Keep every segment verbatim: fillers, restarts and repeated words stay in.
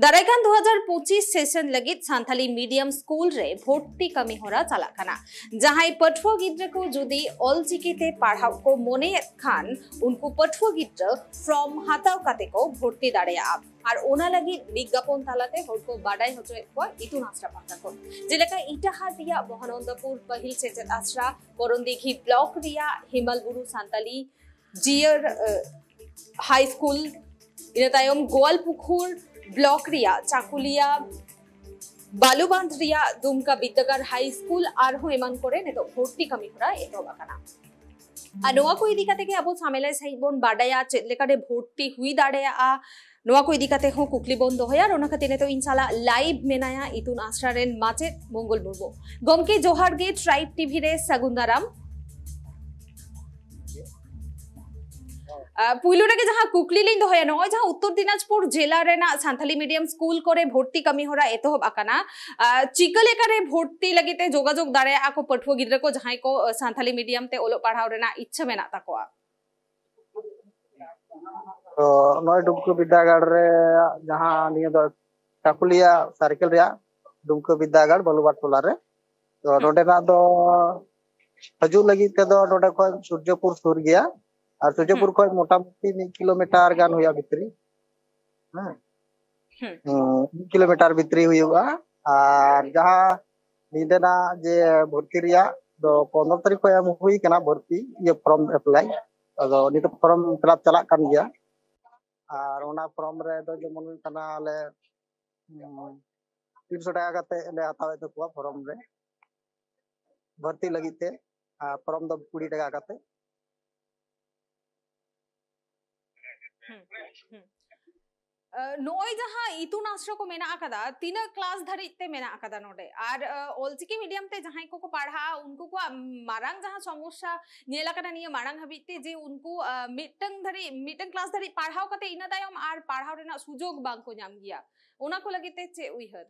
ᱫᱟᱨᱟᱭ ᱠᱟᱱ ᱫᱩ ᱦᱟᱡᱟᱨ ᱯᱚᱸᱪᱤᱥ ᱥᱮᱥᱚᱱ ᱞᱟᱹᱜᱤᱫ ᱥᱟᱱᱛᱟᱞᱤ ᱢᱤᱰᱤᱭᱟᱢ ᱥᱠᱩᱞ ᱨᱮ ᱵᱷᱚᱨᱛᱤ ᱠᱟᱹᱢᱤ ᱦᱚᱨᱟ ᱪᱟᱞᱟᱜ ᱠᱟᱱᱟ᱾ ᱡᱟᱦᱟᱸᱭ ᱯᱟᱹᱴᱷᱩᱣᱟᱹ ᱜᱤᱫᱽᱨᱟᱹ ᱠᱚ ᱡᱩᱫᱤ ᱚᱞᱪᱤᱠᱤ ᱛᱮ ᱯᱟᱲᱦᱟᱣ ᱠᱚ ᱢᱚᱱᱮᱭᱮᱫ ᱠᱷᱟᱱ, ᱩᱱᱠᱩ ᱯᱟᱹᱴᱷᱩᱣᱟᱹ ᱜᱤᱫᱽᱨᱟᱹ ᱯᱷᱨᱚᱢ ᱦᱟᱛᱟᱣ ᱠᱟᱛᱮ ᱠᱚ ᱵᱷᱚᱨᱛᱤ ᱫᱟᱲᱮᱭᱟᱜᱼᱟ᱾ ᱟᱨ ᱚᱱᱟ ᱞᱟᱹᱜᱤᱫ ᱵᱤᱜᱽᱜᱟᱯᱚᱱ ᱛᱟᱞᱟᱛᱮ ᱦᱚᱲ ᱠᱚ ᱵᱟᱰᱟᱭ ᱦᱚᱪᱚᱭᱮᱫ ᱠᱚᱣᱟ ᱤᱛᱩᱱ ᱟᱥᱲᱟ ᱯᱟᱦᱴᱟ ᱠᱷᱚᱱ᱾ ᱡᱮᱞᱮᱠᱟ ᱤᱴᱟᱦᱟᱨ ᱨᱮᱭᱟᱜ ᱢᱚᱦᱟᱱᱚᱱᱫᱚᱯᱩᱨ ᱯᱟᱹᱦᱤᱞ ᱥᱮᱪᱮᱫ ᱟᱥᱲᱟ, ᱠᱚᱨᱚᱱᱫᱤᱜᱷᱤ ᱵᱞᱚᱠ ᱨᱮᱭᱟᱜ ᱦᱤᱢᱟᱞ ᱵᱩᱨᱩ ᱥᱟᱱᱛᱟᱞᱤ ᱡᱤᱭᱟᱹᱲ, ᱟᱹ, ᱦᱟᱭ ᱥᱠᱩᱞ, ᱤᱱᱟᱹ ᱛᱟᱭᱚᱢ ᱜᱳᱣᱟᱞᱯᱩᱠᱷᱩᱨ ᱵᱞᱚᱠ ᱨᱮᱭᱟᱜ ᱪᱟᱠᱩᱞᱤᱭᱟ ᱵᱟᱞᱩᱵᱟᱸᱫᱷ ᱨᱮᱭᱟᱜ ᱫᱩᱢᱠᱟ ᱵᱤᱫᱽᱫᱟᱹᱜᱟᱲ ᱦᱟᱭ ᱥᱠᱩᱞ ᱟᱨᱦᱚᱸ ᱮᱢᱟᱱ ᱠᱚᱨᱮ ᱱᱤᱛᱚᱜ ᱵᱷᱚᱨᱛᱤ ᱠᱟᱹᱢᱤ ᱦᱚᱨᱟ ᱮᱛᱚᱦᱚᱵ ᱟᱠᱟᱱᱟ᱾ ᱟᱨ ᱱᱚᱣᱟ ᱠᱚ ᱤᱫᱤ ᱠᱟᱛᱮ ᱜᱮ ᱟᱵᱚ ᱥᱟᱢᱮᱞᱟᱭ ᱥᱟᱺᱦᱤᱡ ᱵᱚᱱ ᱵᱟᱰᱟᱭᱟ ᱪᱮᱫ ᱞᱮᱠᱟᱨᱮ ᱵᱷᱚᱨᱛᱤ ᱦᱩᱭ ᱫᱟᱲᱮᱭᱟᱜᱼᱟ, ᱱᱚᱣᱟ ᱠᱚ ᱤᱫᱤ ᱠᱟᱛᱮ ᱦᱚᱸ ᱠᱩᱠᱞᱤ ᱵᱚᱱ ᱫᱚᱦᱚᱭᱟ᱾ ᱟᱨ ᱚᱱᱟ ᱠᱷᱟᱹᱛᱤᱨ ᱱᱤᱛᱚᱜ ᱤᱧ ᱥᱟᱞᱟᱜ ᱞᱟᱭᱤᱵᱷ ᱢᱮᱱᱟᱭᱟ ᱤᱛᱩᱱ ᱟᱥᱲᱟ ᱨᱮᱱ ᱢᱟᱪᱮᱫ ᱢᱚᱝᱜᱚᱞ ᱢᱩᱨᱢᱩ᱾ ᱜᱚᱢᱠᱮ ᱡᱚᱦᱟᱨ ᱜᱮ, ᱴᱨᱟᱭᱤᱵ ᱴᱤᱵᱷᱤ ᱨᱮ ᱥᱟᱹᱜᱩᱱ ᱫᱟᱨᱟᱢ᱾ ᱟᱨ ᱯᱩᱭᱞᱩ ᱨᱮᱜᱮ ᱡᱟᱦᱟᱸ ᱠᱩᱠᱞᱤ ᱞᱤᱧ ᱫᱚᱦᱚᱭᱟ, ᱱᱚᱜᱼᱚᱭ ᱡᱟᱦᱟᱸ ᱩᱛᱛᱚᱨ ᱫᱤᱱᱟᱡᱽᱯᱩᱨ ᱡᱮᱞᱟ ᱨᱮᱱᱟᱜ ᱥᱟᱱᱛᱟᱞᱤ ᱢᱤᱰᱤᱭᱟᱢ ᱥᱠᱩᱞ ᱠᱚᱨᱮ ᱵᱷᱚᱨᱛᱤ ᱠᱟᱹᱢᱤ ᱦᱚᱨᱟ ᱮᱛᱚᱦᱚᱵ ᱟᱠᱟᱱᱟ, ᱟᱨ ᱪᱤᱠᱟᱹ ᱞᱮᱠᱟᱨᱮ ᱵᱷᱚᱨᱛᱤ ᱞᱟᱹᱜᱤᱫ ᱛᱮ ᱡᱳᱜᱟᱡᱳᱜᱽ ᱫᱟᱲᱮᱭᱟᱜᱼᱟ ᱠᱚ ᱯᱟᱹᱴᱷᱩᱣᱟᱹ ᱜᱤᱫᱽᱨᱟᱹ ᱠᱚ, ᱡᱟᱦᱟᱸᱭ ᱠᱚ, ᱟᱨ, ᱥᱟᱱᱛᱟᱞᱤ ᱢᱤᱰᱤᱭᱟᱢ ᱛᱮ ᱚᱞᱚᱜ ᱯᱟᱲᱦᱟᱣ ᱨᱮᱱᱟᱜ ᱤᱪᱪᱷᱟᱹ ᱢᱮᱱᱟᱜ ᱛᱟᱠᱚᱣᱟ? ᱛᱚ ᱱᱚᱜᱼᱚᱭ ᱰᱩᱢᱠᱟᱹ ᱵᱤᱨᱫᱟᱹᱜᱟᱲ ᱨᱮ ᱡᱟᱦᱟᱸ ᱱᱤᱭᱟᱹ ᱫᱚ ᱪᱟᱠᱩᱞᱤᱭᱟ ᱥᱟᱨᱠᱮᱞ ᱨᱮᱭᱟᱜ ᱰᱩᱢᱠᱟᱹ ᱵᱤᱨᱫᱟᱹᱜᱟᱲ ᱵᱟᱞᱩᱵᱟᱴ ᱴᱚᱞᱟ ᱨᱮ, ᱛᱚ ᱦᱩᱸ᱾ ᱱᱚᱸᱰᱮᱱᱟᱜ ᱫᱚ ᱦᱤᱡᱩᱜ ᱞᱟᱹᱜᱤᱫ ᱛᱮᱫᱚ ᱱᱚᱸᱰᱮ ᱠᱷᱚᱱ ᱥᱩᱨᱡᱚᱯᱩᱨ ᱥᱩᱨ ᱜᱮᱭᱟ, ᱟᱨ ᱥᱩᱨᱡᱚᱯᱩᱨ ᱦᱩᱸ᱾ ᱠᱷᱚᱱ ᱢᱚᱴᱟᱢᱩᱴᱤ ᱢᱤᱫ ᱠᱤᱞᱳᱢᱤᱴᱟᱨ ᱜᱟᱱ ᱦᱩᱭᱩᱜᱼᱟ ᱵᱷᱤᱛᱨᱤ᱾ ᱦᱮᱸ᱾ ᱦᱩᱸ᱾ ᱦᱩᱸ, ᱢᱤᱫ ᱠᱤᱞᱳᱢᱤᱴᱟᱨ ᱵᱷᱤᱛᱨᱤ ᱦᱩᱭᱩᱜᱼᱟ᱾ ᱟᱨ ᱡᱟᱦᱟᱸ ᱧᱤᱫᱟᱹᱱᱟᱜ ᱡᱮ ᱵᱷᱚᱨᱛᱤ ᱨᱮᱭᱟᱜ ᱫᱚ ᱯᱚᱱᱨᱚ ᱛᱟᱹᱨᱤᱠᱷ ᱠᱷᱚᱱ ᱮᱢ ᱦᱩᱭ ᱠᱟᱱᱟ ᱵᱷᱚᱨᱛᱤ, ᱤᱭᱟᱹ, ᱯᱷᱨᱚᱢ ᱮᱯᱞᱟᱭ᱾ ᱟᱫᱚ ᱱᱤᱛᱚᱜ ᱯᱷᱨᱚᱢ ᱯᱷᱤᱞᱟᱯ ᱪᱟᱞᱟᱜ ᱠᱟᱱ ᱜᱮᱭᱟ᱾ ᱟᱨ ᱚᱱᱟ ᱯᱷᱨᱚᱢ ᱨᱮ ᱫᱚ ᱡᱮᱢᱚᱱ ᱦᱩᱭᱩᱜ ᱠᱟᱱᱟ, ᱟᱞᱮ, ᱦᱩᱸ, ᱛᱤᱱᱥᱚ ᱴᱟᱠᱟ ᱠᱟᱛᱮ ᱞᱮ ᱦᱟᱛᱟᱣᱮᱫ ᱛᱟᱠᱚᱣᱟ ᱯᱷᱨᱚᱢ ᱨᱮ, ᱵᱷᱚᱨᱛᱤ ᱞᱟᱹᱜᱤᱫ ᱛᱮ᱾ ᱟᱨ ᱯᱷᱨᱚᱢ ᱫᱚ ᱠᱩᱲᱤ ᱴᱟᱠᱟ ᱠᱟᱛᱮ᱾ ᱦᱩᱸ, ᱦᱩᱸ᱾ ᱟᱹ, ᱱᱚᱜᱼᱚᱭ ᱡᱟᱦᱟᱸ ᱤᱛᱩᱱ ᱟᱥᱲᱟ ᱠᱚ ᱢᱮᱱᱟᱜ ᱟᱠᱟᱫᱟ, ᱛᱤᱱᱟᱹᱜ ᱠᱞᱟᱥ ᱫᱷᱟᱹᱨᱤᱡ ᱛᱮ ᱢᱮᱱᱟᱜ ᱟᱠᱟᱫᱟ ᱱᱚᱰᱮ? ᱟᱨ, ᱟᱹ, ᱚᱞᱪᱤᱠᱤ ᱢᱤᱰᱤᱭᱟᱢ ᱛᱮ ᱡᱟᱦᱟᱸᱭ ᱠᱚᱠᱚ ᱯᱟᱲᱦᱟᱜᱼᱟ, ᱩᱱᱠᱩ ᱠᱚᱣᱟᱜ ᱢᱟᱨᱟᱝ ᱡᱟᱦᱟᱸ ᱥᱚᱢᱚᱥᱥᱟ ᱧᱮᱞ ᱟᱠᱟᱱᱟ ᱱᱤᱭᱟᱹ ᱢᱟᱲᱟᱝ ᱦᱟᱹᱵᱤᱡ ᱛᱮ, ᱡᱮ ᱩᱱᱠᱩ, ᱟᱹ, ᱢᱤᱫᱴᱟᱝ ᱫᱷᱟᱹᱨᱤᱡ, ᱢᱤᱫᱴᱟᱝ ᱠᱞᱟᱥ ᱫᱷᱟᱹᱨᱤᱡ ᱯᱟᱲᱦᱟᱣ ᱠᱟᱛᱮ ᱤᱱᱟᱹ ᱛᱟᱭᱚᱢ ᱟᱨ ᱯᱟᱲᱦᱟᱣ ᱨᱮᱱᱟᱜ ᱥᱩᱡᱳᱜᱽ ᱵᱟᱝ ᱠᱚ ᱧᱟᱢ ᱜᱮᱭᱟ, ᱚᱱᱟ ᱠᱚ ᱞᱟᱹᱜᱤᱫ ᱛᱮ ᱪᱮᱫ ᱩᱭᱦᱟᱹᱨ?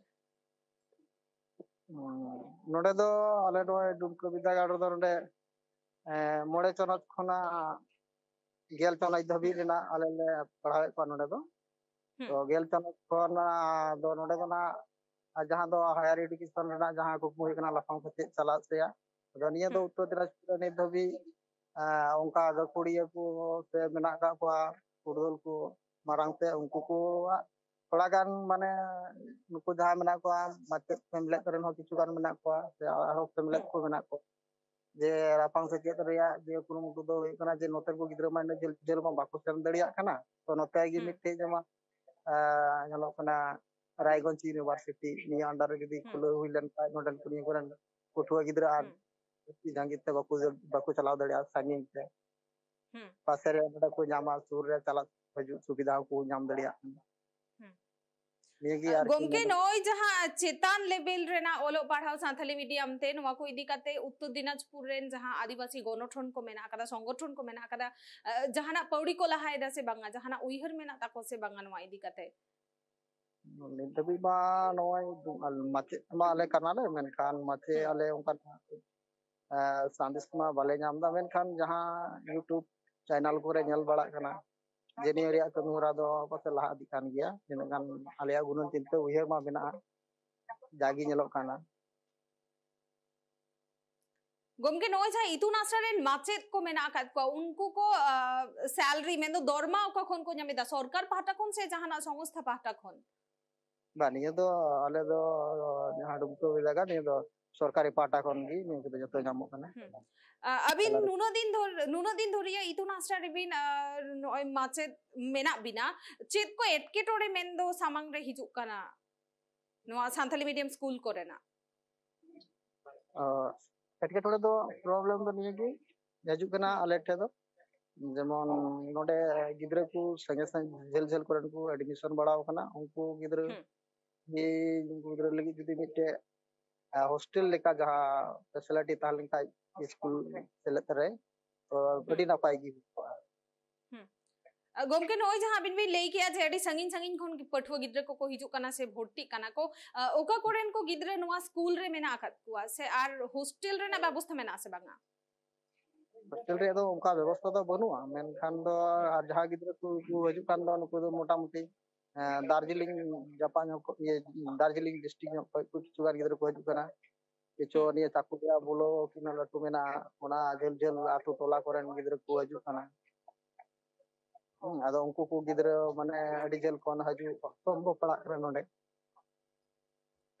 ᱦᱩᱸ, ᱱᱚᱰᱮ ᱫᱚ ᱟᱞᱮ ᱱᱚᱜᱼᱚᱭ ᱰᱩᱢᱠᱟᱹ ᱵᱤᱨᱫᱟᱹᱜᱟᱲ ᱨᱮᱫᱚ ᱱᱚᱰᱮ, ᱮᱸ, ᱢᱚᱬᱮ ᱪᱟᱱᱟᱪ ᱠᱷᱚᱱᱟᱜ ᱜᱮᱞ ᱪᱟᱱᱟᱪ ᱫᱷᱟᱹᱵᱤᱡ ᱨᱮᱱᱟᱜ ᱟᱞᱮ ᱞᱮ ᱯᱟᱲᱦᱟᱣᱮᱫ ᱠᱚᱣᱟ ᱱᱚᱰᱮ ᱫᱚ᱾ ᱛᱚ ᱜᱮᱞ ᱪᱟᱱᱟᱪ ᱠᱷᱚᱱ ᱫᱚ ᱱᱚᱰᱮ ᱫᱚ ᱱᱟᱜ ᱡᱟᱦᱟᱸ ᱫᱚ ᱦᱟᱭᱟᱨ ᱮᱰᱩᱠᱮᱥᱚᱱ ᱨᱮᱱᱟᱜ ᱡᱟᱦᱟᱸ ᱠᱩᱠᱢᱩ ᱦᱩᱭᱩᱜ ᱠᱟᱱᱟ ᱞᱟᱯᱷᱟᱝ ᱥᱮᱪᱮᱫ ᱪᱟᱞᱟᱜ ᱨᱮᱭᱟᱜ, ᱟᱫᱚ ᱱᱤᱭᱟᱹ ᱫᱚ ᱩᱛᱛᱚᱨ ᱫᱤᱱᱟᱡᱽᱯᱩᱨ ᱨᱮ ᱱᱤᱛ ᱫᱷᱟᱹᱵᱤᱡ ᱚᱱᱠᱟ ᱜᱟᱹᱠᱷᱩᱲᱤᱭᱟᱹ ᱠᱚ ᱥᱮ ᱢᱮᱱᱟᱜ ᱟᱠᱟᱫ ᱠᱚᱣᱟ ᱯᱩᱨᱩᱫᱷᱩᱞ ᱠᱚ ᱢᱟᱲᱟᱝ ᱛᱮ, ᱩᱱᱠᱩ ᱠᱚᱣᱟᱜ ᱛᱷᱚᱲᱟ ᱜᱟᱱ ᱢᱟᱱᱮ ᱱᱩᱠᱩ ᱡᱟᱦᱟᱸ ᱢᱮᱱᱟᱜ ᱠᱚᱣᱟ ᱢᱟᱪᱮᱫ ᱥᱮᱢᱞᱮᱫ ᱨᱮᱱ ᱦᱚᱸ ᱠᱤᱪᱷᱩ ᱜᱟᱱ ᱢᱮᱱᱟᱜ ᱠᱚᱣᱟ ᱥᱮ ᱟᱨᱦᱚᱸ ᱥᱮᱢᱞᱮᱫ ᱠᱚ ᱢᱮᱱᱟᱜ ᱠᱚᱣᱟ᱾ ᱡᱮ ᱞᱟᱯᱷᱟᱝ ᱥᱮᱪᱮᱫ ᱨᱮᱭᱟᱜ ᱡᱮ ᱠᱩᱨᱩᱢᱩᱴᱩ ᱫᱚ ᱦᱩᱭᱩᱜ ᱠᱟᱱᱟ ᱡᱮ ᱱᱚᱛᱮ ᱠᱚ ᱜᱤᱫᱽᱨᱟᱹ ᱢᱟ ᱤᱱᱟᱹᱜ ᱡᱷᱟᱹᱞ ᱡᱷᱟᱹᱞ ᱢᱟ ᱵᱟᱠᱚ ᱥᱮᱱ ᱫᱟᱲᱮᱭᱟᱜ ᱠᱟᱱᱟ, ᱛᱚ ᱱᱚᱛᱮ ᱜᱮ ᱢᱤᱫᱴᱮᱡ ᱡᱮᱢᱚᱱ ᱧᱮᱞᱚᱜ ᱠᱟᱱᱟ ᱨᱟᱭᱜᱚᱸᱡᱽ ᱤᱭᱩᱱᱤᱵᱷᱟᱨᱥᱤᱴᱤ ᱱᱤᱭᱟᱹ ᱟᱱᱰᱟᱨ ᱨᱮ ᱡᱩᱫᱤ ᱠᱷᱩᱞᱟᱹᱣ ᱦᱩᱭ ᱞᱮᱱᱠᱷᱟᱱ ᱱᱚᱰᱮᱱ ᱠᱚ ᱱᱤᱭᱟᱹ ᱠᱚᱨᱮᱱ ᱯᱟᱹᱴᱷᱩᱣᱟᱹ ᱜᱤᱫᱽᱨᱟᱹ ᱟᱨ ᱡᱟᱸᱜᱮ ᱛᱮ ᱵᱟᱠᱚ ᱵᱟᱠᱚ ᱪᱟᱞᱟᱣ ᱫᱟᱲᱮᱭᱟᱜᱼᱟ ᱥᱟᱺᱜᱤᱧ ᱛᱮ᱾ ᱯᱟᱥᱮ ᱨᱮ ᱱᱚᱰᱮ ᱠᱚ ᱧᱟᱢᱟ, ᱥᱩᱨ ᱨᱮ ᱪᱟᱞᱟᱜ ᱦᱤᱡᱩᱜ ᱥᱩᱵᱤᱫᱷᱟ ᱦᱚᱸᱠᱚ ᱧᱟᱢ ᱫᱟᱲᱮᱭᱟᱜ ᱠᱟᱱᱟ᱾ ᱱᱤᱭᱟᱹᱜᱮ ᱟᱨᱠᱤ ᱜᱚᱢᱠᱮ, ᱱᱚᱣᱟ ᱫᱚ ᱱᱚᱜᱼᱚᱭ ᱡᱟᱦᱟᱸ ᱪᱮᱛᱟᱱ ᱞᱮᱵᱮᱞ ᱨᱮᱱᱟᱜ ᱚᱞᱚᱜ ᱯᱟᱲᱦᱟᱣ ᱥᱟᱱᱛᱟᱞᱤ ᱢᱤᱰᱤᱭᱟᱢ ᱛᱮ, ᱱᱚᱣᱟ ᱠᱚ ᱤᱫᱤ ᱠᱟᱛᱮ ᱩᱛᱛᱚᱨ ᱫᱤᱱᱟᱡᱽᱯᱩᱨ ᱨᱮᱱ ᱡᱟᱦᱟᱸ ᱟᱹᱫᱤᱵᱟᱹᱥᱤ ᱜᱚᱱᱚᱴᱷᱚᱱ ᱠᱚ ᱢᱮᱱᱟᱜ ᱟᱠᱟᱫᱟ, ᱥᱚᱝᱜᱚᱴᱷᱚᱱ ᱠᱚ ᱢᱮᱱᱟᱜ ᱟᱠᱟᱫᱟ, ᱡᱟᱦᱟᱱᱟᱜ ᱯᱟᱹᱣᱲᱤ ᱠᱚ ᱞᱟᱦᱟᱭᱮᱫᱟ ᱥᱮ ᱵᱟᱝᱟ, ᱡᱟᱦᱟᱱᱟᱜ ᱩᱭᱦᱟᱹᱨ ᱢᱮᱱᱟᱜ ᱛᱟᱠᱚ ᱥᱮ ᱵᱟᱝᱟ ᱱᱚᱣᱟ ᱤᱫᱤ ᱠᱟᱛᱮ? ᱱᱤᱛ ᱫᱷᱟᱹᱵᱤᱡ ᱢᱟ ᱱᱚᱜᱼᱚᱭ ᱢᱟᱪᱮᱫ ᱢᱟ ᱟᱞᱮ ᱠᱟᱱᱟᱞᱮ, ᱢᱮᱱᱠᱷᱟᱱ ᱢᱟᱪᱮᱫ ᱟᱞᱮ ᱚᱱᱠᱟᱱ ᱥᱟᱸᱫᱮᱥ ᱢᱟ ᱵᱟᱞᱮ ᱧᱟᱢ ᱮᱫᱟ, ᱢᱮᱱᱠᱷᱟᱱ ᱡᱟᱦᱟᱸ YouTube ᱪᱮᱱᱮᱞ ᱠᱚᱨᱮ ᱧᱮᱞ ᱵᱟᱲᱟᱜ ᱠᱟᱱᱟ ᱡᱮ ᱱᱤᱭᱟᱹ ᱨᱮᱭᱟᱜ ᱠᱟᱹᱢᱤ ᱦᱚᱨᱟ ᱫᱚ ᱯᱟᱥᱮ ᱞᱟᱦᱟ ᱤᱫᱤᱜ ᱠᱟᱱ ᱜᱮᱭᱟ, ᱛᱤᱱᱟᱹᱜ ᱜᱟᱱ ᱟᱞᱮᱭᱟᱜ ᱜᱩᱱᱟᱹᱱ ᱪᱤᱱᱛᱟᱹ ᱩᱭᱦᱟᱹᱨ ᱢᱟ ᱢᱮᱱᱟᱜᱼᱟ, ᱡᱟᱜᱮ ᱧᱮᱞᱚᱜ ᱠᱟᱱᱟ᱾ ᱜᱚᱢᱠᱮ, ᱱᱚᱜᱼᱚᱭ ᱡᱟᱦᱟᱸ ᱤᱛᱩᱱ ᱟᱥᱲᱟ ᱨᱮᱱ ᱢᱟᱪᱮᱫ ᱠᱚ ᱢᱮᱱᱟᱜ ᱟᱠᱟᱫ ᱠᱚᱣᱟ, ᱩᱱᱠᱩ ᱠᱚ ᱥᱮᱞᱟᱨᱤ ᱢᱮᱱᱫᱚ ᱫᱚᱨᱢᱟ ᱚᱠᱟ ᱠᱷᱚᱱ ᱠᱚ ᱧᱟᱢ ᱮᱫᱟ? ᱥᱚᱨᱠᱟᱨ ᱯᱟᱦᱴᱟ ᱠᱷᱚᱱ ᱥᱮ ᱡᱟᱦᱟᱱᱟᱜ ᱥᱚᱝᱥᱛᱷᱟ ᱯᱟᱦᱴᱟ ᱠᱷᱚᱱ? ᱵᱟᱝ, ᱱᱤᱭᱟᱹ ᱫᱚ ᱟᱞᱮ ᱫᱚ ᱡᱟᱦᱟᱸ ᱰᱩᱢᱠᱟᱹ ᱵᱤᱨᱫᱟᱹᱜᱟᱲ, ᱱᱤᱭᱟᱹ ᱫᱚ ᱥᱚᱨᱠᱟᱨᱤ ᱯᱟᱦᱴᱟ ᱠᱷᱚᱱ ᱜᱮ ᱱᱤᱭᱟᱹ ᱠᱚᱫᱚ ᱡᱚᱛᱚ ᱧᱟᱢᱚᱜ ᱠᱟᱱᱟ᱾ ᱟᱹᱵᱤᱱ ᱱᱩᱱᱟᱹᱜ ᱫᱤᱱ ᱫᱷᱚᱨ ᱱᱩᱱᱟᱹᱜ ᱫᱤᱱ ᱫᱷᱚᱨᱤᱭᱟᱹ ᱤᱛᱩᱱ ᱟᱥᱲᱟ ᱨᱮᱵᱤᱱ ᱱᱚᱜᱼᱚᱭ ᱢᱟᱪᱮᱫ ᱢᱮᱱᱟᱜ ᱵᱤᱱᱟ, ᱪᱮᱫ ᱠᱚ ᱮᱴᱠᱮᱴᱚᱬᱮ ᱢᱮᱱᱫᱚ ᱥᱟᱢᱟᱝ ᱨᱮ ᱦᱤᱡᱩᱜ ᱠᱟᱱᱟ ᱱᱚᱣᱟ ᱥᱟᱱᱛᱟᱞᱤ ᱢᱤᱰᱤᱭᱟᱢ ᱥᱠᱩᱞ ᱠᱚᱨᱮᱱᱟᱜ? ᱮᱴᱠᱮᱴᱚᱬᱮ ᱫᱚ, ᱯᱨᱚᱵᱞᱮᱢ ᱫᱚ ᱱᱤᱭᱟᱹ ᱜᱮ ᱦᱤᱡᱩᱜ ᱠᱟᱱᱟ ᱟᱞᱮ ᱴᱷᱮᱱ ᱫᱚ, ᱡᱮᱢᱚᱱ ᱱᱚᱰᱮ ᱜᱤᱫᱽᱨᱟᱹ ᱠᱚ ᱥᱟᱺᱜᱤᱧ ᱥᱟᱺᱜᱤᱧ ᱡᱷᱟᱹᱞ ᱡᱷᱟᱹᱞ ᱠᱚᱨᱮᱱ ᱠᱚ ᱮᱰᱢᱤᱥᱚᱱ ᱵᱟᱲᱟᱣ ᱠᱟᱱᱟ, ᱩᱱᱠᱩ ᱜᱤᱫᱽᱨᱟᱹ ᱜᱮ, ᱩᱱᱠᱩ ᱜᱤᱫᱽᱨᱟᱹ ᱞᱟᱹᱜᱤᱫ ᱡᱩᱫᱤ ᱢᱤᱫᱴᱮᱡ ᱦᱳᱥᱴᱮᱞ ᱞᱮᱠᱟ ᱡᱟᱦᱟᱸ ᱯᱷᱮᱥᱤᱞᱤᱴᱤ ᱛᱟᱦᱮᱸ ᱞᱮᱱᱠᱷᱟᱡ ᱥᱠᱩᱞ ᱥᱮᱞᱮᱫ ᱨᱮ, ᱛᱚ ᱟᱹᱰᱤ ᱱᱟᱯᱟᱭ ᱜᱮ ᱦᱩᱭ ᱠᱚᱜᱼᱟ᱾ ᱜᱚᱢᱠᱮ, ᱱᱚᱜᱼᱚᱭ ᱡᱟᱦᱟᱸ ᱟᱵᱤᱱ ᱵᱤᱱ ᱞᱟᱹᱭ ᱠᱮᱜᱼᱟ ᱡᱮ ᱟᱹᱰᱤ ᱥᱟᱺᱜᱤᱧ ᱥᱟᱺᱜᱤᱧ ᱠᱷᱚᱱ ᱯᱟᱹᱴᱷᱩᱣᱟᱹ ᱜᱤᱫᱽᱨᱟᱹ ᱠᱚᱠᱚ ᱦᱤᱡᱩᱜ ᱠᱟᱱᱟ ᱥᱮ ᱵᱷᱚᱨᱛᱤᱜ ᱠᱟᱱᱟ ᱠᱚ, ᱚᱠᱟ ᱠᱚᱨᱮᱱ ᱠᱚ ᱜᱤᱫᱽᱨᱟᱹ ᱱᱚᱣᱟ ᱥᱠᱩᱞ ᱨᱮ ᱢᱮᱱᱟᱜ ᱟᱠᱟᱫ ᱠᱚᱣᱟ ᱥᱮ ᱟᱨ ᱦᱳᱥᱴᱮᱞ ᱨᱮᱱᱟᱜ ᱵᱮᱵᱚᱥᱛᱷᱟ ᱢᱮᱱᱟᱜᱼᱟ ᱥᱮ ᱵᱟᱝᱟ? ᱦᱳᱥᱴᱮᱞ ᱨᱮᱭᱟᱜ ᱫᱚ ᱚᱱᱠᱟ ᱵᱮᱵᱚᱥᱛᱷᱟ ᱫᱚ ᱵᱟᱹᱱᱩᱜᱼᱟ, ᱢᱮᱱᱠᱷᱟᱱ ᱫᱚ ᱟᱨ ᱡᱟᱦᱟᱸ ᱜᱤᱫᱽᱨᱟᱹ ᱠᱚ ᱦᱤᱡᱩᱜ ᱠᱟᱱ ᱫᱚ ᱱᱩᱠᱩ ᱫᱚ ᱢᱚᱴᱟᱢᱩᱴᱤ ᱫᱟᱨᱡᱤᱞᱤᱝ ᱡᱟᱯᱟᱜ ᱧᱚᱜ ᱠᱷᱚᱱ, ᱤᱭᱟᱹ, ᱫᱟᱨᱡᱤᱞᱤᱝ ᱰᱤᱥᱴᱨᱤᱠᱴ ᱧᱚᱜ ᱠᱷᱚᱱ ᱠᱤᱪᱷᱩ ᱜᱟᱱ ᱜᱤᱫᱽᱨᱟᱹ ᱠᱚ ᱦᱤᱡᱩᱜ ᱠᱟᱱᱟ᱾ ᱠᱤᱪᱷᱩ ᱱᱤᱭᱟᱹ ᱪᱟᱠᱩᱞᱤᱭᱟ ᱵᱚᱞᱚ ᱠᱤᱱᱟ ᱞᱟᱹᱴᱩ ᱢᱮᱱᱟᱜᱼᱟ, ᱚᱱᱟ ᱡᱷᱟᱹᱞ ᱡᱷᱟᱹᱞ ᱟᱹᱛᱩ ᱴᱚᱞᱟ ᱠᱚᱨᱮᱱ ᱜᱤᱫᱽᱨᱟᱹ ᱠᱚ ᱦᱤᱡᱩᱜ ᱠᱟᱱᱟ᱾ ᱦᱩᱸ, ᱟᱫᱚ ᱩᱱᱠᱩ ᱠᱚ ᱜᱤᱫᱽᱨᱟᱹ ᱢᱟᱱᱮ ᱟᱹᱰᱤ ᱡᱷᱟᱹᱞ ᱠᱷᱚᱱ ᱦᱤᱡᱩᱜ ᱚᱠᱛᱚ ᱠᱚ ᱯᱟᱲᱟᱜ ᱠᱟᱱᱟ ᱱᱚᱰᱮ᱾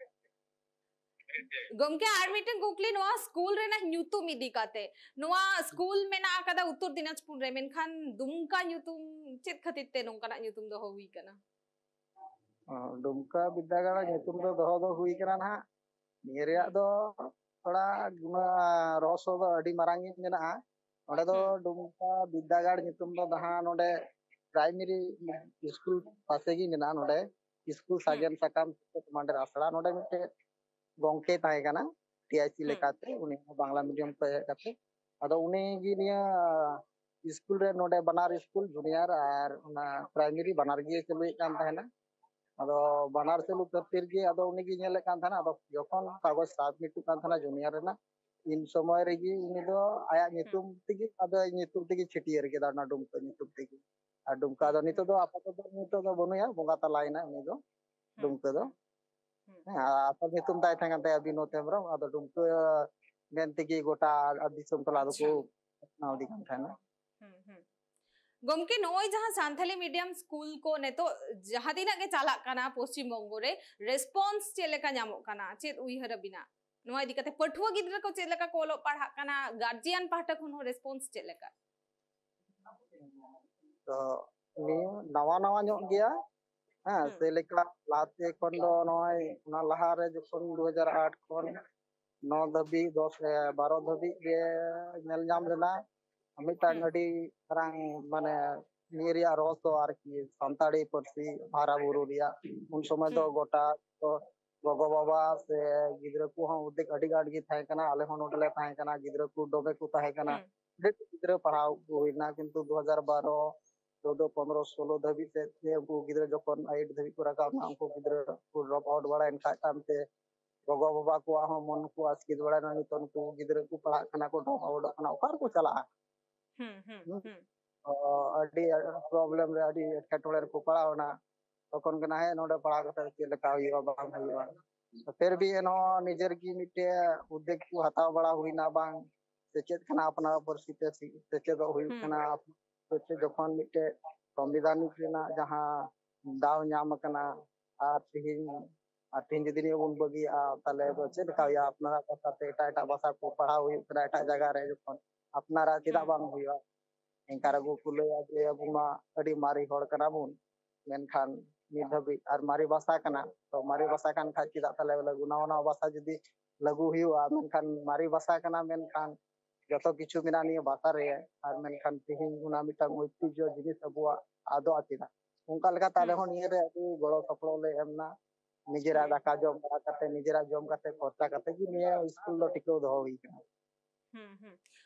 ᱜᱚᱢᱠᱮ, ᱟᱨ ᱢᱤᱫᱴᱮᱱ ᱠᱩᱠᱞᱤ, ᱱᱚᱣᱟ ᱥᱠᱩᱞ ᱨᱮᱱᱟᱜ ᱧᱩᱛᱩᱢ ᱤᱫᱤ ᱠᱟᱛᱮ᱾ ᱱᱚᱣᱟ ᱥᱠᱩᱞ ᱢᱮᱱᱟᱜ ᱟᱠᱟᱫᱟ ᱩᱛᱛᱚᱨ ᱫᱤᱱᱟᱡᱽᱯᱩᱨ ᱨᱮ, ᱢᱮᱱᱠᱷᱟᱱ ᱫᱩᱢᱠᱟ ᱧᱩᱛᱩᱢ ᱪᱮᱫ ᱠᱷᱟᱹᱛᱤᱨ ᱛᱮ ᱱᱚᱝᱠᱟᱱᱟᱜ ᱧᱩᱛᱩᱢ ᱫᱚᱦᱚ ᱦᱩᱭ ᱠᱟᱱᱟ? ᱚ, ᱰᱩᱢᱠᱟ ᱵᱤᱨᱫᱟᱹᱜᱟᱲ ᱧᱩᱛᱩᱢ ᱫᱚ ᱫᱚᱦᱚ ᱫᱚ ᱦᱩᱭ ᱠᱟᱱᱟ ᱱᱟᱦᱟᱜ᱾ ᱱᱤᱭᱟᱹ ᱨᱮᱭᱟᱜ ᱫᱚ ᱛᱷᱚᱲᱟ ᱜᱩᱱᱟᱹ-, ᱨᱚᱦᱚᱥᱚ ᱫᱚ ᱟᱹᱰᱤ ᱢᱟᱨᱟᱝ ᱜᱮ ᱢᱮᱱᱟᱜᱼᱟ᱾ ᱚᱸᱰᱮ ᱫᱚ ᱦᱩᱸ᱾ ᱰᱩᱢᱠᱟ ᱵᱤᱨᱫᱟᱹᱜᱟᱲ ᱧᱩᱛᱩᱢ ᱫᱚ ᱡᱟᱦᱟᱸ ᱱᱚᱰᱮ ᱯᱨᱟᱭᱢᱟᱨᱤ ᱥᱠᱩᱞ ᱯᱟᱥᱮ ᱜᱮ ᱢᱮᱱᱟᱜᱼᱟ, ᱱᱚᱰᱮ ᱥᱠᱩᱞ ᱦᱩᱸ᱾ ᱥᱟᱜᱮᱱ ᱥᱟᱠᱟᱢ ᱥᱮᱪᱮᱫ ᱢᱟᱰᱮᱨ ᱟᱥᱲᱟ, ᱱᱚᱰᱮ ᱢᱤᱫᱴᱮᱡ ᱜᱚᱝᱠᱮ ᱛᱟᱦᱮᱸ ᱠᱟᱱᱟ ᱴᱤ ᱟᱭ ᱥᱤ ᱦᱩᱸ᱾ ᱞᱮᱠᱟᱛᱮ, ᱩᱱᱤ ᱦᱚᱸ ᱵᱟᱝᱞᱟ ᱢᱤᱰᱤᱭᱟᱢ ᱛᱮ ᱦᱮᱡ ᱠᱟᱛᱮ᱾ ᱟᱫᱚ ᱩᱱᱤ ᱜᱮ ᱱᱤᱭᱟᱹ ᱥᱠᱩᱞ ᱨᱮ, ᱱᱚᱰᱮ ᱵᱟᱱᱟᱨ ᱥᱠᱩᱞ, ᱡᱩᱱᱤᱭᱟᱨ ᱟᱨ ᱚᱱᱟ ᱯᱨᱟᱭᱢᱟᱨᱤ, ᱵᱟᱱᱟᱨ ᱜᱮ ᱪᱟᱹᱞᱩᱭᱮᱫ ᱠᱟᱱ ᱛᱟᱦᱮᱱᱟ᱾ ᱟᱫᱚ ᱵᱟᱱᱟᱨ ᱪᱟᱹᱞᱩ ᱠᱷᱟᱹᱛᱤᱨ ᱜᱮ ᱟᱫᱚ ᱩᱱᱤ ᱜᱮ ᱧᱮᱞᱮᱫ ᱠᱟᱱ ᱛᱟᱦᱮᱱᱟ᱾ ᱟᱫᱚ ᱡᱚᱠᱷᱚᱱ ᱠᱟᱜᱚᱡᱽ ᱥᱟᱵᱢᱤᱴᱚᱜ ᱠᱟᱱ ᱛᱟᱦᱮᱱᱟ ᱡᱩᱱᱤᱭᱟᱨ ᱨᱮᱱᱟᱜ, ᱤᱱ ᱥᱚᱢᱚᱭ ᱨᱮᱜᱮ ᱩᱱᱤ ᱫᱚ ᱟᱭᱟᱜ ᱧᱩᱛᱩᱢ ᱛᱮᱜᱮ, ᱟᱫᱚ ᱧᱩᱛᱩᱢ ᱛᱮᱜᱮ ᱪᱷᱟᱹᱴᱭᱟᱹᱨ ᱠᱮᱫᱟ, ᱚᱱᱟ ᱰᱩᱢᱠᱟᱹ ᱧᱩᱛᱩᱢ ᱛᱮᱜᱮ᱾ ᱟᱨ ᱰᱩᱢᱠᱟ ᱫᱚ ᱱᱤᱛᱚᱜ ᱫᱚ ᱟᱯᱟᱛᱚᱛᱚ ᱱᱤᱛᱚᱜ ᱫᱚ ᱵᱟᱹᱱᱩᱭᱟ, ᱵᱚᱸᱜᱟ ᱛᱟᱞᱟᱭᱮᱱᱟ ᱩᱱᱤ ᱫᱚ, ᱦᱩᱸ, ᱰᱩᱢᱠᱟᱹ ᱫᱚ᱾ ᱦᱩᱸ, ᱦᱩᱸ᱾ ᱦᱮᱸ, ᱟᱨ ᱟᱥᱚᱞ ᱧᱩᱛᱩᱢ ᱛᱟᱭ ᱛᱟᱦᱮᱸ ᱠᱟᱱ ᱛᱟᱭᱟ ᱵᱤᱱᱳᱫ ᱦᱮᱢᱵᱨᱚᱢ, ᱟᱫᱚ ᱰᱩᱢᱠᱟᱹ ᱢᱮᱱ ᱛᱮᱜᱮ ᱜᱚᱴᱟ ᱫᱤᱥᱚᱢ ᱴᱚᱞᱟ ᱫᱚᱠᱚ ᱟᱪᱪᱷᱟ᱾ ᱯᱟᱥᱱᱟᱣ ᱤᱫᱤ ᱠᱟᱱ ᱛᱟᱦᱮᱱᱟ᱾ ᱦᱩᱸ, ᱦᱩᱸ᱾ ᱜᱚᱢᱠᱮ, ᱱᱚᱜᱼᱚᱭ ᱡᱟᱦᱟᱸ ᱥᱟᱱᱛᱟᱞᱤ ᱢᱤᱰᱤᱭᱟᱢ ᱥᱠᱩᱞ ᱠᱚ ᱱᱤᱛᱚᱜ ᱡᱟᱦᱟᱸ ᱛᱤᱱᱟᱹᱜ ᱜᱮ ᱪᱟᱞᱟᱜ ᱠᱟᱱᱟ ᱯᱚᱥᱪᱤᱢ ᱵᱚᱝᱜᱚ ᱨᱮ, ᱨᱮᱥᱯᱚᱱᱥ ᱪᱮᱫ ᱞᱮᱠᱟ ᱧᱟᱢᱚᱜ ᱠᱟᱱᱟ? ᱪᱮᱫ ᱩᱭᱦᱟᱹᱨ ᱟᱹᱵᱤᱱᱟᱜ ᱱᱚᱣᱟ ᱤᱫᱤ ᱠᱟᱛᱮ? ᱯᱟᱹᱴᱷᱩᱣᱟᱹ ᱜᱤᱫᱽᱨᱟᱹ ᱠᱚ ᱪᱮᱫ ᱞᱮᱠᱟ ᱠᱚ ᱚᱞᱚᱜ ᱯᱟᱲᱦᱟᱜ ᱠᱟᱱᱟ? ᱜᱟᱨᱡᱤᱭᱟᱱ ᱯᱟᱦᱴᱟ ᱠᱷᱚᱱ ᱦᱚᱸ ᱨᱮᱥᱯᱚᱱᱥ ᱪᱮᱫ ᱞᱮᱠᱟ? ᱛᱚ ᱱᱤᱭᱟᱹ ᱱᱟᱣᱟ ᱱᱟᱣᱟ ᱧᱚᱜ ᱜᱮᱭᱟ᱾ ᱦᱮᱸ, ᱦᱩᱸ᱾ ᱥᱮ ᱞᱮᱠᱟ ᱞᱟᱦᱟᱛᱮ ᱠᱷᱚᱱ ᱫᱚ ᱱᱚᱜᱼᱚᱭ ᱚᱱᱟ ᱞᱟᱦᱟᱨᱮ ᱡᱚᱠᱷᱚᱱ ᱫᱩ ᱦᱟᱡᱟᱨ ᱟᱴ ᱠᱷᱚᱱ ᱱᱚ ᱫᱷᱟᱹᱵᱤᱡ, ᱫᱚᱥ, ᱮ, ᱵᱟᱨᱚ ᱫᱷᱟᱹᱵᱤᱡ ᱜᱮ ᱧᱮᱞ ᱧᱟᱢ ᱞᱮᱱᱟ ᱢᱤᱫᱴᱟᱝ ᱦᱩᱸ᱾ ᱟᱹᱰᱤ ᱢᱟᱨᱟᱝ, ᱢᱟᱱᱮ, ᱱᱤᱭᱟᱹ ᱨᱮᱭᱟᱜ ᱨᱚᱦᱚᱥ ᱫᱚ ᱟᱨᱠᱤ ᱥᱟᱱᱛᱟᱲᱤ ᱯᱟᱹᱨᱥᱤ ᱦᱟᱨᱟ ᱵᱩᱨᱩ ᱨᱮᱭᱟᱜ᱾ ᱩᱱ ᱥᱚᱢᱚᱭ ᱫᱚ ᱦᱩᱸ᱾ ᱜᱚᱴᱟ ᱠᱚ ᱜᱚᱜᱚ ᱵᱟᱵᱟ ᱥᱮ ᱜᱤᱫᱽᱨᱟᱹ ᱠᱚᱦᱚᱸ ᱩᱫᱽᱫᱮᱜ ᱟᱹᱰᱤ ᱟᱸᱴ ᱜᱮ ᱛᱟᱦᱮᱸ ᱠᱟᱱᱟ᱾ ᱟᱞᱮ ᱦᱚᱸ ᱱᱚᱰᱮ ᱞᱮ ᱛᱟᱦᱮᱸ ᱠᱟᱱᱟ, ᱜᱤᱫᱽᱨᱟᱹ ᱠᱚ ᱫᱚᱢᱮ ᱠᱚ ᱛᱟᱦᱮᱸ ᱠᱟᱱᱟ᱾ ᱦᱩᱸ᱾ ᱟᱹᱰᱤ ᱜᱤᱫᱽᱨᱟᱹ ᱯᱟᱲᱦᱟᱣ ᱠᱚ ᱦᱩᱭᱱᱟ, ᱠᱤᱱᱛᱩ ᱫᱩ ᱦᱟᱡᱟᱨ ᱵᱟᱨᱚ, ᱪᱳᱫᱚ, ᱯᱚᱱᱨᱚ, ᱥᱳᱞᱳ ᱫᱷᱟᱹᱵᱤᱡ ᱛᱮ ᱩᱱᱠᱩ ᱜᱤᱫᱽᱨᱟᱹ ᱡᱚᱠᱷᱚᱱ ᱟᱭᱤᱴ ᱫᱷᱟᱹᱵᱤᱡ ᱠᱚ ᱨᱟᱠᱟᱵ ᱮᱱᱟ, ᱩᱱᱠᱩ ᱜᱤᱫᱽᱨᱟᱹ ᱠᱚ ᱰᱨᱚᱯ ᱟᱣᱩᱴ ᱵᱟᱲᱟᱭᱮᱱ ᱠᱷᱟᱡ ᱛᱟᱭᱚᱢ ᱛᱮ ᱜᱚᱜᱚ ᱵᱟᱵᱟ ᱠᱚᱣᱟᱜ ᱦᱚᱸ ᱢᱚᱱ ᱠᱚ ᱟᱥᱠᱮᱛ ᱵᱟᱲᱟᱭᱮᱱᱟ, ᱱᱤᱛᱚᱜ ᱱᱩᱠᱩ ᱜᱤᱫᱽᱨᱟᱹ ᱠᱚ ᱯᱟᱲᱦᱟᱜ ᱠᱟᱱᱟ ᱠᱚ, ᱰᱨᱚᱯ ᱟᱣᱩᱴᱚᱜ ᱠᱟᱱᱟ, ᱚᱠᱟ ᱨᱮᱠᱚ ᱪᱟᱞᱟᱜᱼᱟ? ᱦᱩᱸ, ᱦᱩᱸ, ᱦᱩᱸ᱾ ᱦᱩᱸ᱾ ᱛᱚ ᱟᱹᱰᱤ ᱯᱨᱚᱵᱞᱮᱢ ᱨᱮ, ᱟᱹᱰᱤ ᱮᱴᱠᱮᱴᱚᱬᱮ ᱨᱮᱠᱚ ᱯᱟᱲᱟᱣ ᱮᱱᱟ᱾ ᱛᱚᱠᱷᱚᱱ ᱜᱮ ᱱᱟᱦᱟᱜ ᱱᱚᱰᱮ ᱯᱟᱲᱦᱟᱣ ᱠᱟᱛᱮ ᱪᱮᱫ ᱞᱮᱠᱟ ᱦᱩᱭᱩᱜᱼᱟ, ᱵᱟᱝ ᱦᱩᱭᱩᱜᱼᱟ᱾ ᱯᱷᱤᱨ ᱵᱷᱤ ᱮᱱᱦᱚᱸ ᱱᱤᱡᱮᱨ ᱜᱮ ᱢᱤᱫᱴᱮᱡ ᱩᱫᱽᱫᱮᱜᱽ ᱠᱚ ᱦᱟᱛᱟᱣ ᱵᱟᱲᱟ ᱦᱩᱭᱱᱟ, ᱵᱟᱝ ᱥᱮᱪᱮᱫ ᱠᱟᱱᱟ, ᱟᱯᱱᱟᱨ ᱯᱟᱹᱨᱥᱤ ᱛᱮ ᱥᱮ-, ᱥᱮᱪᱮᱫᱚᱜ ᱦᱩᱭᱩᱜ ᱦᱩᱸ᱾ ᱠᱟᱱᱟ᱾ ᱥᱮᱪᱮᱫ ᱡᱚᱠᱷᱚᱱ ᱢᱤᱫᱴᱮᱡ ᱥᱚᱝᱵᱤᱫᱷᱟᱱᱤᱠ ᱨᱮᱱᱟᱜ ᱡᱟᱦᱟᱸ ᱫᱟᱣ ᱧᱟᱢ ᱟᱠᱟᱱᱟ, ᱟᱨ ᱛᱤᱦᱤᱧ, ᱟᱨ ᱛᱤᱦᱤᱧ ᱡᱩᱫᱤ ᱱᱤᱭᱟᱹ ᱵᱚᱱ ᱵᱟᱹᱜᱤᱭᱟᱜᱼᱟ, ᱛᱟᱦᱞᱮ ᱫᱚ ᱪᱮᱫ ᱞᱮᱠᱟ ᱦᱩᱭᱩᱜᱼᱟ? ᱟᱯᱱᱟᱨᱟᱜ ᱵᱷᱟᱥᱟ ᱛᱮ ᱮᱴᱟᱜ ᱮᱴᱟᱜ ᱵᱷᱟᱥᱟ ᱠᱚ ᱯᱟᱲᱦᱟᱣ ᱦᱩᱭᱩᱜ ᱠᱟᱱᱟ ᱮᱴᱟᱜ ᱡᱟᱭᱜᱟ ᱨᱮ, ᱡᱚᱠᱷᱚᱱ ᱟᱯᱱᱟᱨᱟᱜ ᱪᱮᱫᱟᱜ ᱦᱩᱸ᱾ ᱵᱟᱝ ᱦᱩᱭᱩᱜᱼᱟ? ᱮᱱᱠᱷᱟᱱ ᱦᱩᱸ᱾ ᱨᱮᱠᱚ ᱠᱚ ᱞᱟᱹᱭᱟ ᱡᱮ ᱟᱵᱚ ᱢᱟ ᱟᱹᱰᱤ ᱢᱟᱨᱮ ᱦᱚᱲ ᱠᱟᱱᱟ ᱵᱚᱱ, ᱢᱮᱱᱠᱷᱟᱱ ᱱᱤᱛ ᱫᱷᱟᱹᱵᱤᱡ ᱟᱨ ᱢᱟᱨᱮ ᱵᱷᱟᱥᱟ ᱠᱟᱱᱟ, ᱛᱚ ᱢᱟᱨᱮ ᱵᱷᱟᱥᱟ ᱠᱟᱱ ᱠᱷᱟᱡ ᱪᱮᱫᱟᱜ ᱛᱟᱦᱞᱮ ᱵᱚᱞᱮ ᱱᱟᱣᱟ ᱱᱟᱣᱟ ᱵᱷᱟᱥᱟ ᱡᱩᱫᱤ ᱞᱟᱹᱜᱩ ᱦᱩᱭᱩᱜᱼᱟ, ᱢᱮᱱᱠᱷᱟᱱ ᱢᱟᱨᱮ ᱵᱷᱟᱥᱟ ᱠᱟᱱᱟ, ᱢᱮᱱᱠᱷᱟᱱ ᱡᱚᱛᱚ ᱠᱤᱪᱷᱩ ᱢᱮᱱᱟᱜᱼᱟ ᱱᱤᱭᱟᱹ ᱵᱷᱟᱥᱟ ᱨᱮ, ᱟᱨ ᱢᱮᱱᱠᱷᱟᱱ ᱛᱮᱦᱮᱧ ᱚᱱᱟ ᱢᱤᱫᱴᱟᱝ ᱳᱭᱛᱤᱡᱽᱡᱷᱚ ᱡᱤᱱᱤᱥ ᱟᱵᱚᱣᱟᱜ ᱟᱫᱚᱜᱼᱟ ᱪᱮᱫᱟᱜ? ᱚᱱᱠᱟ ᱞᱮᱠᱟᱛᱮ ᱟᱞᱮ ᱦᱩᱸ᱾ ᱦᱚᱸ ᱱᱤᱭᱟᱹ ᱨᱮ ᱟᱹᱰᱤ ᱜᱚᱲᱚ ᱥᱚᱯᱚᱦᱚᱫ ᱞᱮ ᱮᱢ ᱮᱱᱟ᱾ ᱱᱤᱡᱮᱨᱟᱜ ᱦᱩᱸ᱾ ᱫᱟᱠᱟ ᱡᱚᱢ ᱵᱟᱲᱟ ᱠᱟᱛᱮ, ᱱᱤᱡᱮᱨᱟᱜ ᱡᱚᱢ ᱠᱟᱛᱮ, ᱠᱷᱚᱨᱪᱟ ᱠᱟᱛᱮ ᱜᱮ ᱱᱤᱭᱟᱹ ᱥᱠᱩᱞ ᱫᱚ ᱴᱤᱠᱟᱹᱣ ᱫᱚᱦᱚ ᱦᱩᱭ ᱠᱟᱱᱟ᱾ ᱦᱩᱸ, ᱦᱩᱸ᱾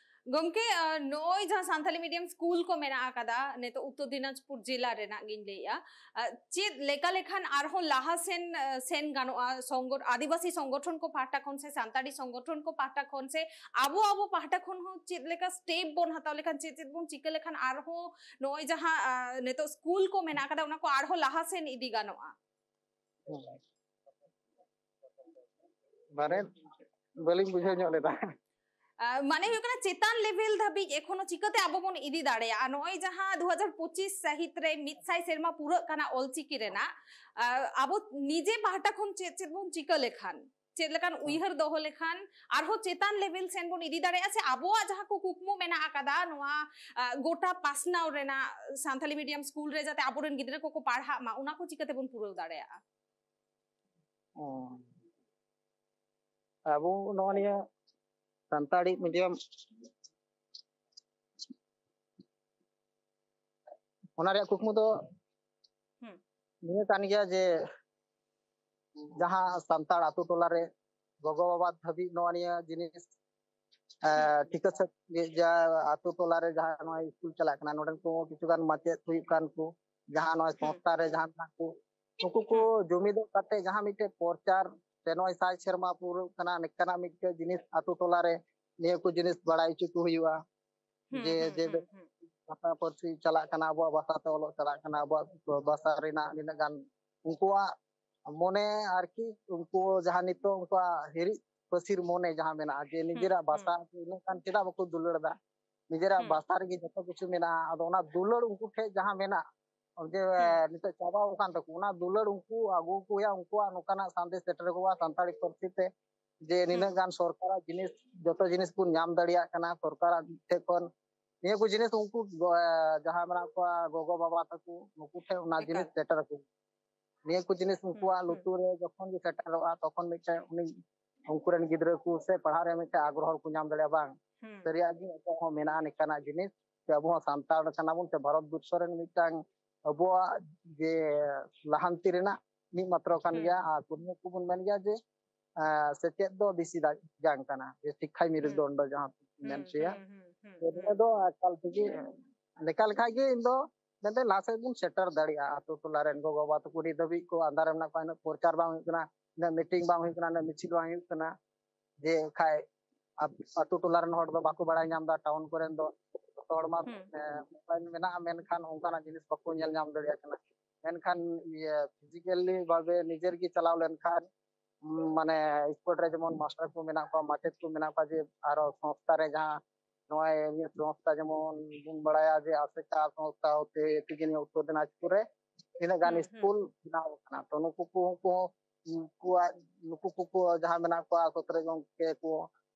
ᱜᱚᱢᱠᱮ, ᱟᱸ, ᱱᱚᱜᱼᱚᱭ ᱡᱟᱦᱟᱸ ᱥᱟᱱᱛᱟᱞᱤ ᱢᱤᱰᱤᱭᱟᱢ ᱥᱠᱩᱞ ᱠᱚ ᱢᱮᱱᱟᱜ ᱟᱠᱟᱫᱟ, ᱱᱤᱛᱚᱜ ᱩᱛᱛᱚᱨ ᱫᱤᱱᱟᱡᱽᱯᱩᱨ ᱡᱮᱞᱟ ᱨᱮᱱᱟᱜ ᱜᱤᱧ ᱞᱟᱹᱭᱮᱜᱼᱟ, ᱟᱸ, ᱪᱮᱫ ᱞᱮᱠᱟ ᱞᱮᱠᱷᱟᱱ ᱟᱨᱦᱚᱸ ᱞᱟᱦᱟ ᱥᱮᱱ, ᱟᱸ, ᱥᱮᱱ ᱜᱟᱱᱚᱜᱼᱟ? ᱥᱚᱝᱜᱚ-, ᱟᱹᱫᱤᱵᱟᱹᱥᱤ ᱥᱚᱝᱜᱚᱴᱷᱚᱱ ᱠᱚ ᱯᱟᱦᱴᱟ ᱠᱷᱚᱱ ᱥᱮ ᱥᱟᱱᱛᱟᱲᱤ ᱥᱚᱝᱜᱚᱴᱷᱚᱱ ᱠᱚ ᱯᱟᱦᱴᱟ ᱠᱷᱚᱱ ᱥᱮ ᱟᱵᱚ, ᱟᱵᱚ ᱯᱟᱦᱴᱟ ᱠᱷᱚᱱ ᱦᱚᱸ ᱪᱮᱫ ᱞᱮᱠᱟ step ᱵᱚᱱ ᱦᱟᱛᱟᱣ ᱞᱮᱠᱷᱟᱱ, ᱪᱮᱫ, ᱪᱮᱫ ᱵᱚᱱ ᱪᱤᱠᱟᱹ ᱞᱮᱠᱷᱟᱱ ᱟᱨᱦᱚᱸ ᱱᱚᱜᱼᱚᱭ ᱡᱟᱦᱟᱸ, ᱟᱸ, ᱱᱤᱛᱚᱜ ᱥᱠᱩᱞ ᱠᱚ ᱢᱮᱱᱟᱜ ᱟᱠᱟᱫᱟ, ᱚᱱᱟ ᱠᱚ ᱟᱨᱦᱚᱸ ᱞᱟᱦᱟ ᱥᱮᱱ ᱤᱫᱤ ᱜᱟᱱᱚᱜᱼᱟ? ᱦᱩᱸ᱾ ᱢᱟᱱᱮ, ᱵᱟᱹᱞᱤᱧ ᱵᱩᱡᱷᱟᱹᱣ ᱧᱚᱜ ᱞᱮᱫᱟ᱾ ᱟᱸ, ᱢᱟᱱᱮ ᱦᱩᱭᱩᱜ ᱠᱟᱱᱟ, ᱪᱮᱛᱟᱱ level ᱫᱷᱟᱹᱵᱤᱡ ᱮᱠᱷᱚᱱᱳ ᱪᱤᱠᱟᱹᱛᱮ ᱟᱵᱚ ᱵᱚᱱ ᱤᱫᱤ ᱫᱟᱲᱮᱭᱟᱜᱼᱟ? ᱱᱚᱜᱼᱚᱭ ᱡᱟᱦᱟᱸ ᱫᱩ ᱦᱟᱡᱟᱨ ᱯᱚᱸᱪᱤᱥ ᱥᱟᱹᱦᱤᱛ ᱨᱮ ᱢᱤᱫ ᱥᱟᱭ ᱥᱮᱨᱢᱟ ᱯᱩᱨᱟᱹᱜ ᱠᱟᱱᱟ ᱚᱞᱪᱤᱠᱤ ᱨᱮᱱᱟᱜ, ᱟᱸ, ᱟᱵᱚ ᱱᱤᱡᱮ ᱯᱟᱦᱴᱟ ᱠᱷᱚᱱ ᱪᱮᱫ ᱪᱮᱫ ᱵᱚᱱ ᱪᱤᱠᱟᱹ ᱞᱮᱠᱷᱟᱱ, ᱪᱮᱫ ᱞᱮᱠᱟᱱ ᱦᱩᱸ᱾ ᱩᱭᱦᱟᱹᱨ ᱫᱚᱦᱚ ᱞᱮᱠᱷᱟᱱ ᱟᱨᱦᱚᱸ ᱪᱮᱛᱟᱱ level ᱥᱮᱱ ᱵᱚᱱ ᱤᱫᱤ ᱫᱟᱲᱮᱭᱟᱜᱼᱟ, ᱥᱮ ᱟᱵᱚᱣᱟᱜ ᱡᱟᱦᱟᱸ ᱠᱚ ᱠᱩᱠᱢᱩ ᱢᱮᱱᱟᱜ ᱟᱠᱟᱫᱟ, ᱱᱚᱣᱟ, ᱟᱸ, ᱜᱚᱴᱟ ᱯᱟᱥᱱᱟᱣ ᱨᱮᱱᱟᱜ, ᱥᱟᱱᱛᱟᱞᱤ ᱢᱤᱰᱤᱭᱟᱢ ᱥᱠᱩᱞ ᱨᱮ ᱡᱟᱛᱮ ᱟᱵᱚᱨᱮᱱ ᱜᱤᱫᱽᱨᱟᱹ ᱠᱚᱠᱚ ᱯᱟᱲᱦᱟᱜ ᱢᱟ, ᱚᱱᱟ ᱠᱚ ᱪᱤᱠᱟᱹ ᱛᱮᱵᱚᱱ ᱯᱩᱨᱟᱹᱣ ᱫᱟᱲᱮᱭᱟᱜᱼᱟ? ᱚ᱾ ᱟᱵᱚ ᱱᱚᱜᱼᱚ ᱱᱤᱭᱟᱹ ᱥᱟᱱᱛᱟᱲᱤ ᱢᱤᱰᱤᱭᱟᱢ, ᱚᱱᱟ ᱨᱮᱭᱟᱜ ᱠᱩᱠᱢᱩ ᱫᱚ ᱦᱩᱸ᱾ ᱱᱤᱭᱟᱹ ᱠᱟᱱ ᱜᱮᱭᱟ ᱡᱮ ᱡᱟᱦᱟᱸ ᱥᱟᱱᱛᱟᱲ ᱟᱛᱳ ᱴᱚᱞᱟ ᱨᱮ ᱜᱚᱜᱚ ᱵᱟᱵᱟ ᱫᱷᱟᱹᱵᱤᱡ ᱱᱚᱜᱼᱚ ᱱᱤᱭᱟᱹ ᱡᱤᱱᱤᱥ, ᱮ, ᱦᱩᱸ᱾ ᱴᱷᱤᱠᱟᱹ ᱥᱟᱹᱦᱤᱡ ᱡᱟ ᱟᱛᱳ ᱴᱚᱞᱟ ᱨᱮ ᱡᱟᱦᱟᱸ ᱱᱚᱜᱼᱚᱭ ᱥᱠᱩᱞ ᱪᱟᱞᱟᱜ ᱠᱟᱱᱟ, ᱱᱚᱰᱮᱱ ᱠᱚ ᱠᱤᱪᱷᱩ ᱜᱟᱱ ᱢᱟᱪᱮᱫ ᱦᱩᱭᱩᱜ ᱠᱟᱱ ᱠᱚ, ᱡᱟᱦᱟᱸ ᱱᱚᱜᱼᱚᱭ ᱦᱩᱸ᱾ ᱥᱚᱝᱥᱛᱷᱟ ᱨᱮ ᱡᱟᱦᱟᱸ ᱢᱮᱱᱟᱜ ᱠᱚ, ᱱᱩᱠᱩ ᱠᱚ ᱦᱩᱸ᱾ ᱡᱩᱢᱤᱫᱚᱜ ᱠᱟᱛᱮ ᱡᱟᱦᱟᱸ ᱢᱤᱫᱴᱮᱡ ᱯᱨᱚᱪᱟᱨ ᱥᱮ ᱱᱚᱜᱼᱚᱭ ᱥᱟᱭ ᱥᱮᱨᱢᱟ ᱯᱩᱨᱟᱹᱜ ᱠᱟᱱᱟ, ᱱᱤᱝᱠᱟᱱᱟᱜ ᱢᱤᱫᱴᱮᱡ ᱡᱤᱱᱤᱥ ᱟᱛᱳ ᱴᱚᱞᱟ ᱨᱮ ᱱᱤᱭᱟᱹ ᱠᱚ ᱡᱤᱱᱤᱥ ᱵᱟᱲᱟᱭ ᱦᱚᱪᱚ ᱠᱚ ᱦᱩᱭᱩᱜᱼᱟ᱾ ᱦᱩᱸ, ᱡᱮ, ᱦᱩᱸ, ᱡᱮ ᱦᱩᱸ, ᱦᱩᱸ᱾ ᱵᱷᱟᱥᱟ ᱯᱟᱹᱨᱥᱤ ᱪᱟᱞᱟᱜ ᱠᱟᱱᱟ, ᱟᱵᱚᱣᱟᱜ ᱵᱷᱟᱥᱟ ᱛᱮ ᱚᱞᱚᱜ ᱪᱟᱞᱟᱜ ᱠᱟᱱᱟ, ᱟᱵᱚᱣᱟᱜ ᱵᱷᱟᱥᱟ ᱨᱮᱱᱟᱜ ᱱᱤᱱᱟᱹᱜ ᱜᱟᱱ ᱩᱱᱠᱩᱣᱟᱜ ᱢᱚᱱᱮ ᱟᱨᱠᱤ, ᱩᱱᱠᱩ ᱡᱟᱦᱟᱸ ᱱᱤᱛᱚᱜ ᱩᱱᱠᱩᱣᱟᱜ ᱦᱤᱨᱤᱡ ᱯᱟᱹᱥᱤᱨ ᱢᱚᱱᱮ ᱡᱟᱦᱟᱸ ᱢᱮᱱᱟᱜᱼᱟ, ᱡᱮ ᱱᱤᱡᱮᱨᱟᱜ ᱵᱷᱟᱥᱟ ᱩᱱᱟᱹᱜ ᱜᱟᱱ ᱪᱮᱫᱟᱜ ᱵᱟᱠᱚ ᱫᱩᱞᱟᱹᱲ ᱮᱫᱟ? ᱱᱤᱡᱮᱨᱟᱜ ᱵᱷᱟᱥᱟ ᱨᱮᱜᱮ ᱡᱚᱛᱚ ᱠᱤᱪᱷᱩ ᱢᱮᱱᱟᱜᱼᱟ᱾ ᱟᱫᱚ ᱚᱱᱟ ᱫᱩᱞᱟᱹᱲ ᱩᱱᱠᱩ ᱴᱷᱮᱱ ᱡᱟᱦᱟᱸ ᱢᱮᱱᱟᱜ, ᱡᱮ ᱱᱤᱛᱚᱜ ᱪᱟᱵᱟᱣ ᱟᱠᱟᱱ ᱛᱟᱠᱚ, ᱚᱱᱟ ᱫᱩᱞᱟᱹᱲ ᱩᱱᱠᱩ ᱟᱹᱜᱩ ᱠᱚ ᱦᱩᱭᱩᱜᱼᱟ, ᱩᱱᱠᱩᱣᱟᱜ ᱱᱚᱝᱠᱟᱱᱟᱜ ᱥᱟᱸᱫᱮᱥ ᱥᱮᱴᱮᱨ ᱠᱚᱣᱟ ᱥᱟᱱᱛᱟᱲᱤ ᱯᱟᱹᱨᱥᱤ ᱛᱮ, ᱡᱮ ᱱᱤᱱᱟᱹᱜ ᱜᱟᱱ ᱥᱚᱨᱠᱟᱨᱟᱜ ᱡᱤᱱᱤᱥ, ᱡᱚᱛᱚ ᱡᱤᱱᱤᱥ ᱵᱚᱱ ᱧᱟᱢ ᱫᱟᱲᱮᱭᱟᱜ ᱠᱟᱱᱟ ᱥᱚᱨᱠᱟᱨᱟᱜ ᱴᱷᱮᱱ ᱠᱷᱚᱱ᱾ ᱱᱤᱭᱟᱹ ᱠᱚ ᱡᱤᱱᱤᱥ ᱩᱱᱠᱩ ᱜᱚ-, ᱡᱟᱦᱟᱸ ᱢᱮᱱᱟᱜ ᱠᱚᱣᱟ ᱜᱚᱜᱚ ᱵᱟᱵᱟ ᱛᱟᱠᱚ, ᱱᱩᱠᱩ ᱴᱷᱮᱱ ᱚᱱᱟ ᱡᱤᱱᱤᱥ ᱮᱠᱟᱞ᱾ ᱥᱮᱴᱮᱨ ᱟᱠᱚ᱾ ᱱᱤᱭᱟᱹ ᱠᱚ ᱡᱤᱱᱤᱥ ᱦᱩᱸ, ᱩᱱᱠᱩᱣᱟᱜ ᱦᱩᱸ᱾ ᱞᱩᱛᱩᱨ ᱨᱮ ᱡᱚᱠᱷᱚᱱ ᱜᱮ ᱥᱮᱴᱮᱨᱚᱜᱼᱟ, ᱛᱚᱠᱷᱚᱱ ᱢᱤᱫᱴᱮᱱ ᱩᱱᱤ, ᱩᱱᱠᱩ ᱨᱮᱱ ᱜᱤᱫᱽᱨᱟᱹ ᱠᱚ ᱥᱮ ᱯᱟᱲᱦᱟᱜ ᱨᱮ ᱢᱤᱫᱴᱮᱱ ᱟᱜᱽᱨᱚᱦᱚ ᱠᱚ ᱧᱟᱢ ᱫᱟᱲᱮᱭᱟᱜᱼᱟ, ᱵᱟᱝ, ᱦᱩᱸ᱾ ᱥᱟᱹᱨᱤᱭᱟᱜ ᱜᱮ ᱟᱵᱚ ᱦᱚᱸ ᱢᱮᱱᱟᱜᱼᱟ ᱱᱤᱝᱠᱟᱱᱟᱜ ᱡᱤᱱᱤᱥ, ᱥᱮ ᱟᱵᱚ ᱦᱚᱸ ᱥᱟᱱᱛᱟᱲ ᱠᱟᱱᱟ ᱵᱚᱱ, ᱥᱮ ᱵᱷᱟᱨᱚᱛ ᱵᱚᱨᱥᱚ ᱨᱮᱱ ᱢᱤᱫᱴᱟᱝ ᱟᱵᱚᱣᱟᱜ ᱡᱮ ᱞᱟᱦᱟᱱᱛᱤ ᱨᱮᱱᱟᱜ ᱢᱤᱫ ᱢᱟᱛᱨᱚ ᱠᱟᱱ ᱦᱩᱸ᱾ ᱜᱮᱭᱟ᱾ ᱟᱨ ᱠᱩᱨᱩᱢᱩᱴᱩ ᱵᱚᱱ ᱢᱮᱱ ᱜᱮᱭᱟ ᱡᱮ, ᱟᱸ, ᱥᱮᱪᱮᱫ ᱫᱚ ᱵᱮᱥᱤ ᱫᱟ-, ᱜᱟᱱ ᱠᱟᱱᱟ, ᱡᱮ ᱥᱤᱠᱠᱷᱟᱭ ᱦᱩᱸ᱾ ᱢᱮᱨᱩᱫᱚᱱᱰᱚ ᱡᱟᱦᱟᱸ ᱠᱚ ᱢᱮᱱ ᱦᱩᱸ, ᱦᱚᱪᱚᱭᱟ᱾ ᱦᱩᱸ, ᱦᱩᱸ, ᱛᱚ ᱦᱩᱸ, ᱱᱤᱭᱟᱹ ᱦᱩᱸ᱾ ᱫᱚ ᱮᱠᱟᱞ ᱛᱮᱜᱮ ᱞᱮᱠᱟ ᱞᱮᱠᱷᱟ ᱜᱮ ᱤᱧ ᱫᱚ ᱢᱮᱱᱫᱟᱹᱧ ᱞᱟᱦᱟ ᱥᱮᱫ ᱵᱚᱱ ᱥᱮᱴᱮᱨ ᱫᱟᱲᱮᱭᱟᱜᱼᱟ᱾ ᱟᱛᱳ ᱴᱚᱞᱟ ᱨᱮᱱ ᱜᱚᱜᱚ ᱵᱟᱵᱟ ᱛᱟᱠᱚ ᱱᱤᱛ ᱫᱷᱟᱹᱵᱤᱡ ᱠᱚ ᱟᱱᱫᱷᱟ ᱨᱮ ᱢᱮᱱᱟᱜ ᱠᱚᱣᱟ, ᱩᱱᱟᱹᱜ ᱯᱨᱚᱪᱟᱨ ᱵᱟᱝ ᱦᱩᱭᱩᱜ ᱠᱟᱱᱟ, ᱩᱱᱟᱹᱜ ᱢᱤᱴᱤᱝ ᱵᱟᱝ ᱦᱩᱭᱩᱜ ᱠᱟᱱᱟ, ᱩᱱᱟᱹᱜ ᱢᱤᱪᱷᱤᱞ ᱵᱟᱝ ᱦᱩᱭᱩᱜ ᱠᱟᱱᱟ᱾ ᱡᱮ ᱠᱷᱟᱡ ᱟᱛ-, ᱟᱛᱳ ᱴᱚᱞᱟ ᱨᱮᱱ ᱦᱚᱲ ᱫᱚ ᱵᱟᱠᱚ ᱵᱟᱲᱟᱭ ᱧᱟᱢ ᱮᱫᱟ, ᱴᱟᱣᱩᱱ ᱠᱚᱨᱮᱱ ᱫᱚ ᱡᱚᱛᱚ ᱦᱚᱲ ᱢᱟ, ᱦᱩᱸ᱾ ᱮ, ᱢᱳᱵᱟᱭᱤᱞ ᱢᱮᱱᱟᱜᱼᱟ, ᱢᱮᱱᱠᱷᱟᱱ ᱚᱱᱠᱟᱱᱟᱜ ᱡᱤᱱᱤᱥ ᱵᱟᱠᱚ ᱧᱮᱞ ᱧᱟᱢ ᱫᱟᱲᱮᱭᱟᱜ ᱠᱟᱱᱟ᱾ ᱢᱮᱱᱠᱷᱟᱱ ᱤᱭᱟᱹ ᱯᱷᱤᱡᱤᱠᱮᱞᱤ ᱵᱷᱟᱵᱮ ᱱᱤᱡᱮᱨ ᱜᱮ ᱪᱟᱞᱟᱣ ᱞᱮᱱᱠᱷᱟᱱ, ᱩᱢ, ᱢᱟᱱᱮ ᱥᱯᱳᱨᱴ ᱨᱮ ᱡᱮᱢᱚᱱ ᱢᱟᱥᱴᱟᱨ ᱠᱚ ᱢᱮᱱᱟᱜ ᱠᱚᱣᱟ, ᱢᱟᱪᱮᱫ ᱠᱚ ᱢᱮᱱᱟᱜ ᱠᱚᱣᱟ, ᱡᱮ ᱟᱨᱚ ᱥᱚᱝᱥᱛᱷᱟ ᱨᱮ ᱡᱟᱦᱟᱸ ᱱᱚᱜᱼᱚᱭ ᱢᱤᱫ ᱥᱚᱝᱥᱛᱷᱟ ᱡᱮᱢᱚᱱ ᱵᱚᱱ ᱵᱟᱲᱟᱭᱟ ᱡᱮ ᱟᱥᱮᱠᱟ ᱥᱚᱝᱥᱛᱷᱟ ᱦᱚᱛᱮ ᱛᱮᱜᱮ ᱱᱤᱭᱟᱹ ᱩᱛᱛᱚᱨ ᱫᱤᱱᱟᱡᱽᱯᱩᱨ ᱨᱮ ᱛᱤᱱᱟᱹᱜ ᱜᱟᱱ ᱦᱩᱸ, ᱦᱩᱸ᱾ ᱥᱠᱩᱞ ᱵᱮᱱᱟᱣ ᱟᱠᱟᱱᱟ᱾ ᱛᱚ ᱱᱩᱠᱩ ᱠᱚ, ᱩᱱᱠᱩ ᱩᱱᱠᱩᱣᱟᱜ, ᱱᱩᱠᱩ ᱠᱚᱠᱚ ᱡᱟᱦᱟᱸ ᱢᱮᱱᱟᱜ ᱠᱚᱣᱟ ᱥᱚᱛᱨᱮ ᱜᱚᱢᱠᱮ ᱠᱚ,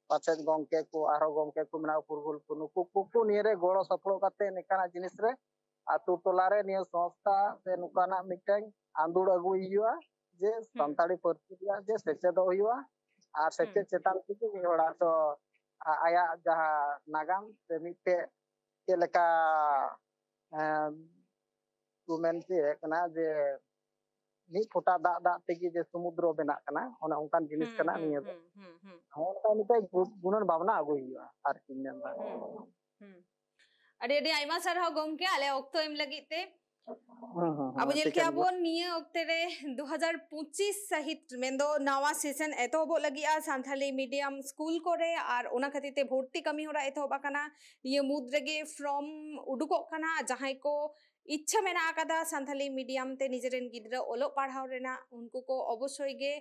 ᱯᱟᱪᱮᱫ ᱜᱚᱢᱠᱮ ᱠᱚ, ᱟᱨᱦᱚᱸ ᱜᱚᱢᱠᱮ ᱠᱚ ᱢᱮᱱᱟᱜ ᱠᱚ, ᱯᱩᱨᱜᱩᱞ ᱠᱚ, ᱱᱩᱠᱩ ᱠᱚᱠᱚ ᱱᱤᱭᱟᱹ ᱨᱮ ᱜᱚᱲᱚ ᱥᱚᱯᱚᱦᱚᱫ ᱠᱟᱛᱮ ᱱᱚᱝᱠᱟᱱᱟᱜ ᱡᱤᱱᱤᱥ ᱨᱮ ᱟᱛᱳ ᱴᱚᱞᱟ ᱨᱮ ᱱᱤᱭᱟᱹ ᱥᱚᱝᱥᱛᱷᱟ ᱥᱮ ᱱᱚᱝᱠᱟᱱᱟᱜ ᱢᱤᱫᱴᱮᱱ ᱟᱸᱫᱳᱲ ᱟᱹᱜᱩᱭ ᱦᱩᱭᱩᱜᱼᱟ, ᱡᱮ ᱦᱩᱸ᱾ ᱥᱟᱱᱛᱟᱲᱤ ᱯᱟᱹᱨᱥᱤ ᱨᱮᱭᱟᱜ ᱡᱮ ᱥᱮᱪᱮᱫᱚᱜ ᱦᱩᱭᱩᱜᱼᱟ, ᱟᱨ ᱦᱩᱸ᱾ ᱥᱮᱪᱮᱫ ᱪᱮᱛᱟᱱ ᱛᱮᱜᱮ ᱢᱤᱫ ᱦᱚᱲᱟᱜ ᱫᱚ ᱟ-, ᱟᱭᱟᱜ ᱡᱟᱦᱟᱸ ᱱᱟᱜᱟᱢ ᱥᱮ ᱢᱤᱫᱴᱮᱡ ᱪᱮᱫ ᱞᱮᱠᱟ, ᱮᱸ, ᱠᱚ ᱢᱮᱱ ᱦᱚᱪᱚᱭᱮᱫ ᱠᱟᱱᱟ ᱡᱮ ᱢᱤᱫ ᱯᱷᱚᱴᱟ ᱫᱟᱜ ᱫᱟᱜ ᱛᱮᱜᱮ ᱡᱮ ᱥᱩᱢᱩᱫᱨᱚ ᱵᱮᱱᱟᱜ ᱠᱟᱱᱟ, ᱚᱱᱮ ᱚᱱᱠᱟᱱ ᱡᱤᱱᱤᱥ ᱦᱩᱸ, ᱠᱟᱱᱟ ᱦᱩᱸ, ᱱᱤᱭᱟᱹ ᱫᱚ᱾ ᱦᱩᱸ, ᱦᱩᱸ, ᱦᱩᱸ᱾ ᱱᱚᱜᱼᱚ ᱱᱚᱝᱠᱟ ᱢᱤᱫᱴᱮᱡ ᱜᱩ-, ᱜᱩᱱᱟᱹᱱ ᱵᱷᱟᱵᱽᱱᱟ ᱟᱹᱜᱩᱭ ᱦᱩᱭᱩᱜᱼᱟ ᱟᱨᱠᱤ, ᱢᱮᱱᱫᱟ᱾ ᱦᱩᱸ, ᱦᱩᱸ᱾ ᱟᱹᱰᱤ ᱟᱹᱰᱤ ᱟᱭᱢᱟ ᱥᱟᱨᱦᱟᱣ ᱜᱚᱢᱠᱮ, ᱟᱞᱮ ᱚᱠᱛᱚ ᱮᱢ ᱞᱟᱹᱜᱤᱫ ᱛᱮ᱾ ᱦᱩᱸ, ᱦᱩᱸ, ᱦᱩᱸ, ᱟᱵᱚ ᱧᱮᱞ ᱴᱷᱤᱠᱟᱹᱱ ᱠᱮᱜᱼᱟ ᱜᱮᱭᱟ᱾ ᱵᱚᱱ ᱱᱤᱭᱟᱹ ᱚᱠᱛᱮ ᱨᱮ ᱫᱩ ᱦᱟᱡᱟᱨ ᱯᱚᱸᱪᱤᱥ ᱥᱟᱹᱦᱤᱛ ᱢᱮᱱᱫᱚ ᱱᱟᱣᱟ ᱥᱮᱥᱚᱱ ᱮᱛᱚᱦᱚᱵᱚᱜ ᱞᱟᱹᱜᱤᱫᱼᱟ ᱥᱟᱱᱛᱷᱟᱞᱤ ᱢᱤᱰᱤᱭᱟᱢ ᱥᱠᱩᱞ ᱠᱚᱨᱮ, ᱟᱨ ᱚᱱᱟ ᱠᱷᱟᱹᱛᱤᱨ ᱛᱮ ᱵᱷᱚᱨᱛᱤ ᱠᱟᱹᱢᱤ ᱦᱚᱨᱟ ᱮᱛᱚᱦᱚᱵ ᱟᱠᱟᱱᱟ᱾ ᱱᱤᱭᱟᱹ ᱢᱩᱫᱽ ᱨᱮᱜᱮ ᱯᱷᱨᱚᱢ ᱩᱰᱩᱠᱚᱜ ᱠᱟᱱᱟ᱾ ᱡᱟᱦᱟᱸᱭ ᱠᱚ ᱤᱪᱪᱷᱟᱹ ᱢᱮᱱᱟᱜ ᱟᱠᱟᱫᱟ ᱥᱟᱱᱛᱷᱟᱞᱤ ᱢᱤᱰᱤᱭᱟᱢ ᱛᱮ ᱱᱤᱡᱮᱨᱮᱱ ᱜᱤᱫᱽᱨᱟᱹ ᱚᱞᱚᱜ ᱯᱟᱲᱦᱟᱣ ᱨᱮᱱᱟᱜ, ᱩᱱᱠᱩ ᱠᱚ ᱚᱵᱚᱥᱥᱳᱭ ᱜᱮ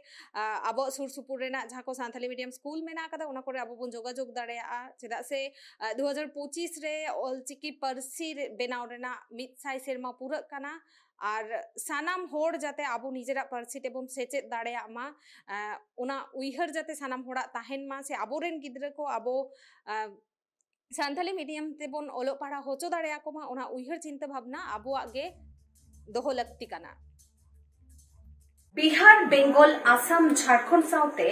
ᱟᱵᱚᱣᱟᱜ ᱥᱩᱨ ᱥᱩᱯᱩᱨ ᱨᱮᱱᱟᱜ ᱡᱟᱦᱟᱸ ᱠᱚ ᱥᱟᱱᱛᱷᱟᱞᱤ ᱢᱤᱰᱤᱭᱟᱢ ᱥᱠᱩᱞ ᱢᱮᱱᱟᱜ ᱟᱠᱟᱫᱟ, ᱚᱱᱟ ᱠᱚᱨᱮ ᱟᱵᱚ ᱵᱚᱱ ᱡᱳᱜᱟᱡᱳᱜᱽ ᱫᱟᱲᱮᱭᱟᱜᱼᱟ᱾ ᱪᱮᱫᱟᱜ ᱥᱮ ᱫᱩ ᱦᱟᱡᱟᱨ ᱯᱚᱸᱪᱤᱥ ᱨᱮ ᱚᱞᱪᱤᱠᱤ ᱯᱟᱹᱨᱥᱤ ᱵᱮᱱᱟᱣ ᱨᱮᱱᱟᱜ ᱢᱤᱫ ᱥᱟᱭ ᱥᱮᱨᱢᱟ ᱯᱩᱨᱟᱹᱜ ᱠᱟᱱᱟ᱾ ᱟᱨ ᱥᱟᱱᱟᱢ ᱦᱚᱲ ᱡᱟᱛᱮ ᱟᱵᱚ ᱱᱤᱡᱮᱨᱟᱜ ᱯᱟᱹᱨᱥᱤ ᱛᱮᱵᱚᱱ ᱥᱮᱪᱮᱫ ᱫᱟᱲᱮᱭᱟᱜ ᱢᱟ, ᱚᱱᱟ ᱩᱭᱦᱟᱹᱨ ᱡᱟᱛᱮ ᱥᱟᱱᱟᱢ ᱦᱚᱲᱟᱜ ᱛᱟᱦᱮᱱ ᱢᱟ, ᱥᱮ ᱟᱵᱚᱨᱮᱱ ᱜᱤᱫᱽᱨᱟᱹ ᱠᱚ ᱟᱵᱚ ᱥᱟᱱᱛᱟᱞᱤ ᱢᱤᱰᱤᱭᱟᱢ ᱛᱮᱵᱚᱱ ᱚᱞᱚᱜ ᱯᱟᱲᱦᱟᱣ ᱦᱚᱪᱚ ᱫᱟᱲᱮᱭᱟᱠᱚ ᱢᱟ, ᱚᱱᱟ ᱩᱭᱦᱟᱹᱨ ᱪᱤᱱᱛᱟᱹ ᱵᱷᱟᱵᱽᱱᱟ ᱟᱵᱚᱣᱟᱜ ᱜᱮ ᱫᱚᱦᱚ ᱞᱟᱹᱠᱛᱤ ᱠᱟᱱᱟ᱾ ᱵᱤᱦᱟᱨ, ᱵᱮᱝᱜᱚᱞ, ᱟᱥᱟᱢ, ᱡᱷᱟᱲᱠᱷᱚᱸᱰ ᱥᱟᱶᱛᱮ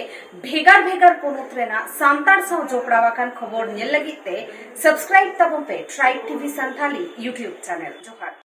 ᱵᱷᱮᱜᱟᱨ ᱵᱷᱮᱜᱟᱨ ᱯᱚᱱᱚᱛ ᱨᱮᱱᱟᱜ ᱥᱟᱱᱛᱟᱲ ᱥᱟᱶ ᱡᱚᱯᱲᱟᱣ ᱟᱠᱟᱱ ᱠᱷᱚᱵᱚᱨ ᱧᱮᱞ ᱞᱟᱹᱜᱤᱫ ᱛᱮ subscribe ᱛᱟᱵᱚᱱ ᱯᱮ Tribe TV Santhali YouTube channel᱾ ᱡᱚᱦᱟᱨ᱾